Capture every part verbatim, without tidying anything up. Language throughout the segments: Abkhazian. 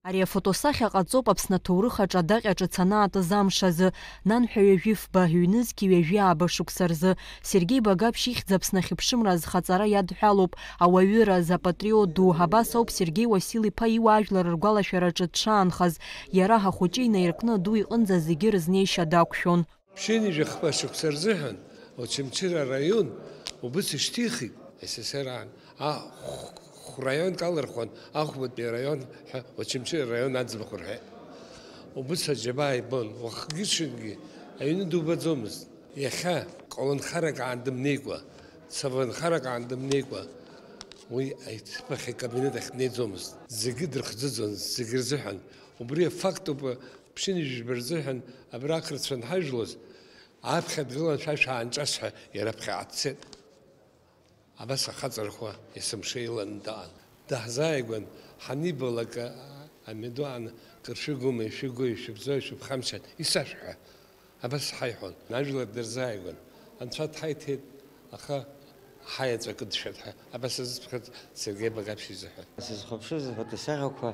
Ари афотосахьа ҟаҵоуп Аԥсны аҭоурых аҿы адаҟьа ҿыц анаатыз амш азы, нанҳәа ҩажәи фба, ҩнызқьи ҩажәи ааба шықәса рзы. Сергеи Багаԥшь ихьӡ Аԥсны ахьыԥшымра азхаҵара иадҳәалоуп. Ауаҩыразы апатриот ду, абас ауп Сергеи Уасил-иԥа иуаажәлар ргәалашәараҿы дшаанхаз, иара ҳахәыҷы инаиркны аду иҟынӡа зегьы рызнеишьа дақәшәон. Ԥшьынҩажәи хԥа шықәса рзыҳәан Очамчыра араион убыс ишьҭихит, С С С Р аан, а, хә-, хә-, раионк алырхуан, ахәбатәи араион ҳәа Очамчыра араион аӡбахә рҳәеит. Убыс аџьабаа ибон, уахгьы-ҽынгьы аҩны дубаӡомызт. Иахьа колонхарак аан дымнеикәа, цаванхарак аан дымнеикәа, уи аиҭыԥахь акабинет ахь днеиӡомызт. Зегьы дрыхӡыӡон, зегьы рзыҳәан. Убри афакт ауп, ԥшьынҩажәи жәба рзыҳәан абра ақырҭцәа анҳажәлоз, аԥхьа дгылан, шәа шәаанҿас ҳәа иара ԥхьаҟа дцеит. Абас ахаҵарахәа есымша иланы даан. Даҳзааигәан, ҳанибалак, амҩаду аан, кыр шәыгума, ишәыгу, ишәыгӡо, ишәыԥхамшьан, исашәҳәа. Абас ҳаиҳәон. Ажәлар дырзааигәан. Анцәа дҳаиҭеит, аха ҳаиаҵәа кыдшәеит ҳәа. Абас азыԥхьаӡ Сергеи Багаԥшь изыҳәа. Сызхәаԥшыз афотосахьақәа,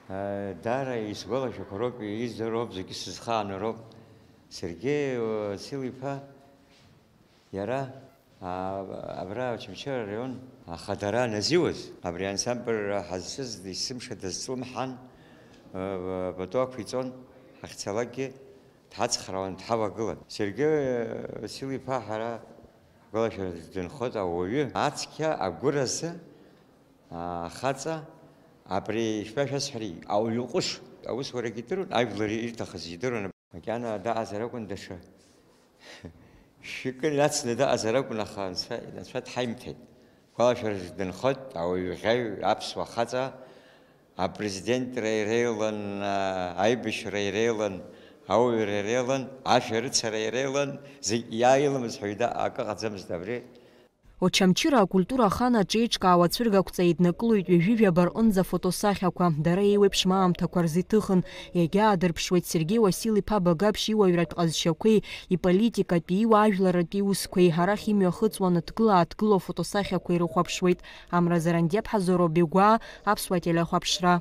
а, даара исгәалашәақәа роуп, издыруа роуп, зегьы сызхаану роуп. Сергеи Уасил-иԥа, иара, а, абра Очамчыра араион ахадара аназиуаз, абри ансамбль ҳазцыз есымша дазҿлымҳан, а, пату ақәиҵон, ҳахьцалакгьы дҳацхраауан, дҳавагылан. Сергеи Уасил-иԥа ҳара ҳгәалашәараз дынхоит ауаҩы. Ацқьа агәыразы, а, ахаҵа, абри шәа шәасҳәари, ауаҩы ҟәыш. Аусурагьы идыруан, ажәлар ирҭахыз идыруан. Макьана даҟазар акәын даҽа. Шәкы нацны даҟазар акәын, аха анцәа, анцәа дҳаимҭеит. Гәалашәараз дынхоит ауаҩ ӷьаҩ, аԥсуа хаҵа, апрезидентра иреилан, а, аибашьра иреилан, ауаҩра иреилан, ашәарыцара иреилан, зегь иааиламыз ҳәа ҩда акы ҟаӡамызт абри. Очамчыра акультура ахан аҿы еиҿкаау ацәыргақәҵа еиднакылоит ҩажәи жәаба рҟынӡа афотосахьақәа, дара еиуеиԥшым аамҭақәа рзы иҭыхын, иагьаадырԥшуеит Сергеи Уасил-иԥа Багаԥшь иуаҩратә ҟазшьақәеи, иполитикатәи, иуаажәларратәи иусқәеи, арахь имҩахыҵуа ныҭгыла-ааҭгылоу афотосахьақәа ирыхәаԥшуеит. Амра Зарандиаԥҳа, Зоро Бегәаа, Аԥсуа телехәаԥшра.